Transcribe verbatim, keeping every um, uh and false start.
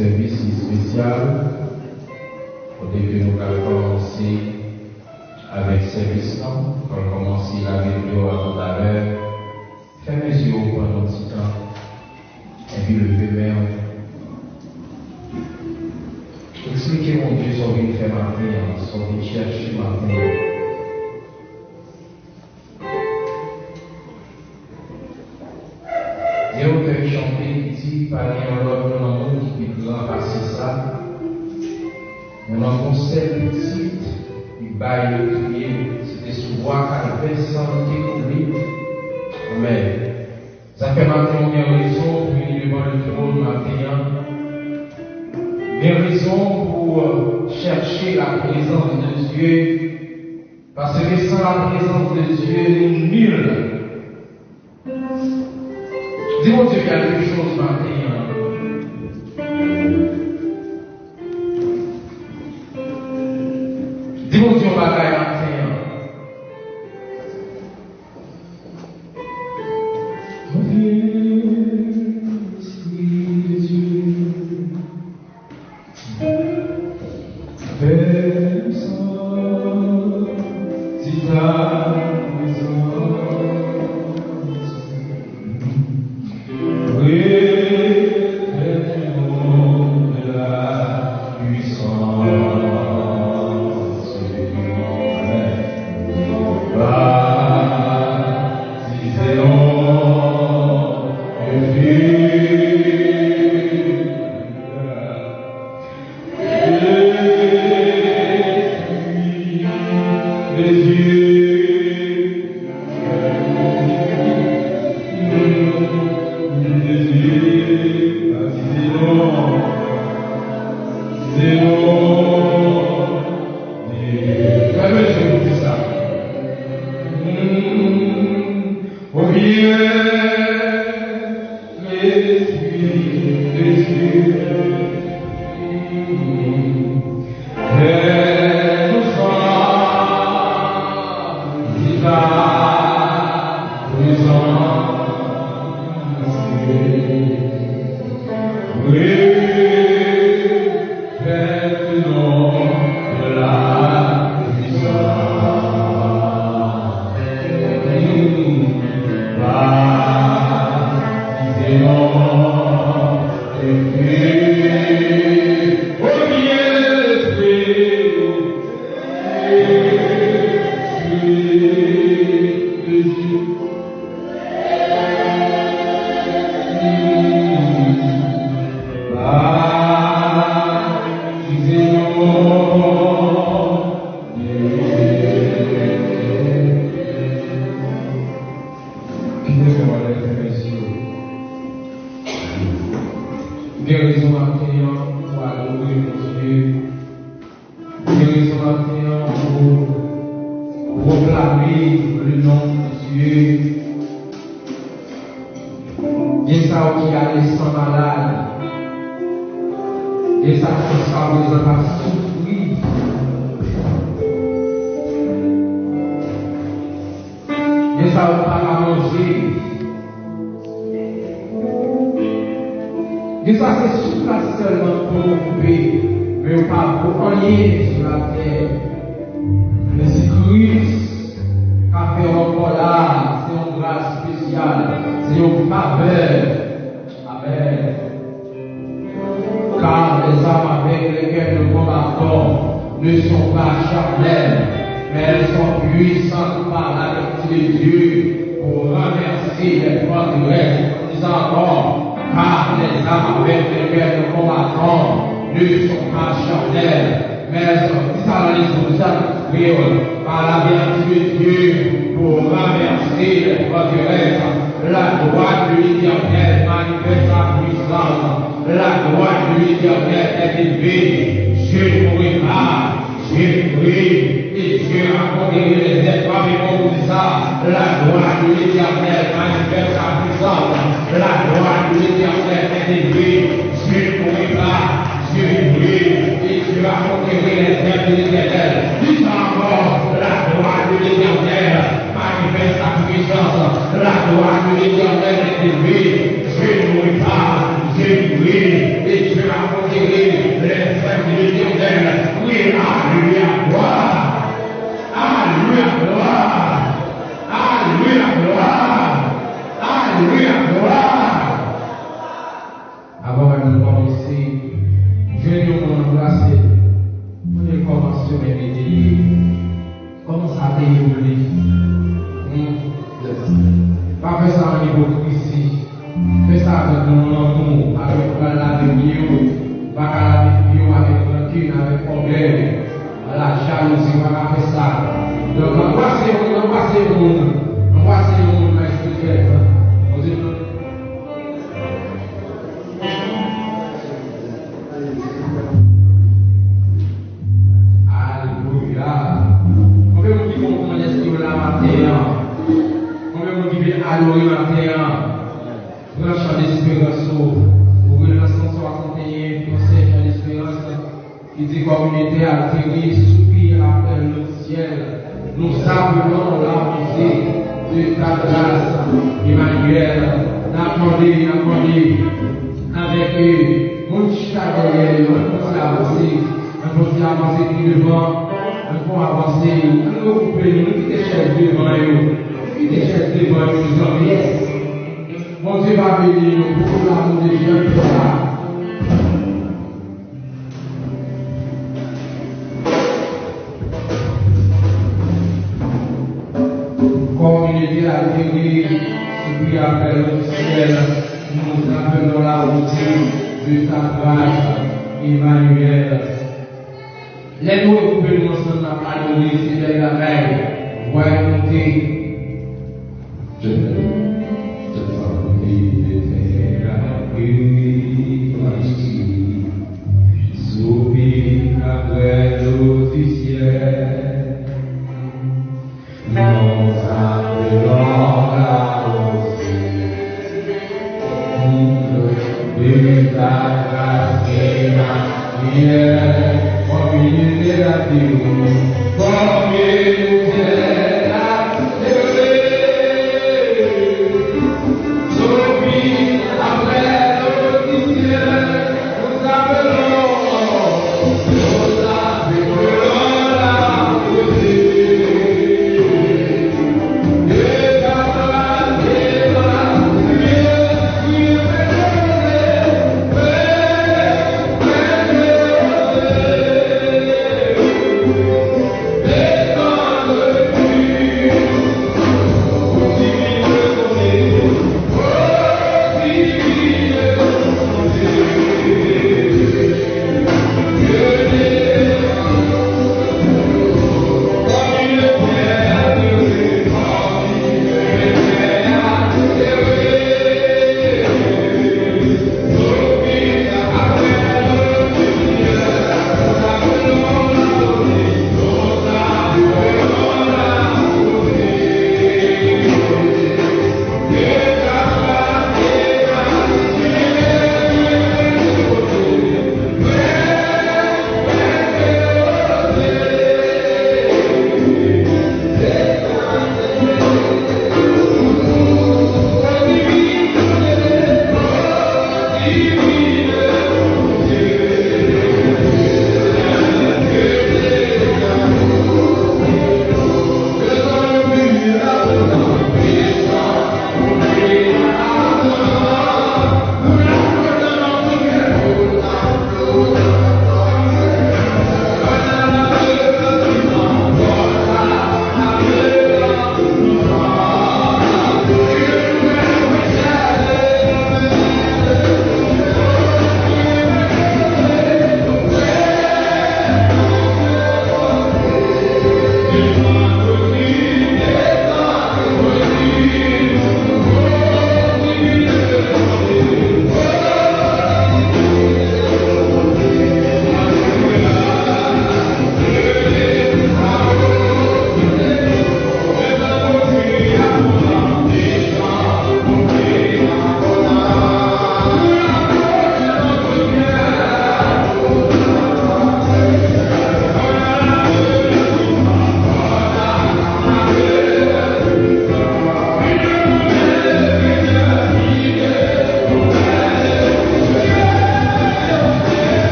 sèvis espesyal, kote ke nou pral kòmanse avèk sèvis lan, nou pral kòmanse lave pye w a toutalè. Fèmen zye w pandan yon ti tan, epi leve men w. Eksplike Bondye sa w vin fè maten an, sa w vin chèche maten an. Gen otè k chante, li di, pa gen yon lòt non nan mond ki pi gran pase sa. Men nan yon sèl pitit, li bay, li kriye, se te sou bwa Kalvè san l te koule. Amèn. Sa fè maten, ou gen rezon pou vini devan le twòn maten an. Gen rezon pou, euh, chèche la prezans de Dye. Paske san la prezans de Dye, nou nil. Di Bondye kèlke choz maten an. Di Bondye yon bagay maten an. Mon Dieu, Esprit de Dieu. Gen rezon maten an pou adore Bondye. Gen rezon maten an pou pwoklame le non de Dye. Gen sa yo ki ale san malad. Gen sa ki jiska prezan k ap soufri. Gen sa yo pa ka manje. Gen sa se souf la sèlman pou yo koupe, men yo pa vo anyen sou latè. Men si Kris ka fè w ankò la, se yon gras espesyal, se yon favè. Amèn. Car les armes avec lesquelles nous combattons ne sont pas charnelles, mais elles sont puissantes par la vertu de Dieu pour renverser les forteresses. Disons encore, car les armes avec lesquelles nous combattons ne sont pas charnelles, men di sa nan lespri w, di sa nan kreyòl, par la vertu de Dieu pour renverser les forteresses. La droite de l'Éternel manifeste sa puissance. La droite de l'Éternel est élevée. Je ne mourrai pas. Je vis et Dieu a conquéri les ennemis. Fami, mwen pou di sa, la droite de l'Éternel manifeste sa puissance. La droite de l'Éternel est élevée. Je ne mourrai pas. Je vis et Dieu a conquéri les ennemis de l'Éternel. Dis ça encore, la droite de l'Éternel manifeste sa puissance. La droite de l'Éternel est élevée. Je ne mourrai pas. Je vis et Dieu a conquéri Jwenn yon moun, anbrase l. Mande l kòman semèn li te ye. Kòman sa te ye pou li? Hmm. Pa fè sa an ipokrizi. Fè sa avèk yon lanmou, avèk pral lave pye w. Pa ka lave pye w avèk rankin, avèk ògèy, lajalouzi. Pa ka fè sa. Donk, anbrase yon moun, anbrase yon moun, anbrase yon moun, Maestro Jeff. Bondye Alelouya. Konbyen moun ki konn kòman lespri yo la maten an? Konbyen moun ki vle adore maten an? Pran chan desperans ou. Ouvri nan san swasanteyen, pran sèt chan desperans. Li di, kòm inite alteri, soupi apèl nou syèl. Nous appelons la montée de ta grâce, Emmanuel. N ap mande, n ap mande avèk, euh, moun ki chita dèyè yo, ann fè ti avanse, ann fè ti avanse pi devan, ann fè avanse, ann regwoupe nou, nou kite chèz devan yo, nou kite chèz devan yo, mezanmi. Bondye va beni nou pou tout lanmou de Jezi. Kòm inite alteri, soupi apèl nou syèl, nous appelons la montée de ta grâce, Emmanuel. Lè nou regwoupe nou ansanm, n ap adore Senyè Izrayèl, vwa yo monte.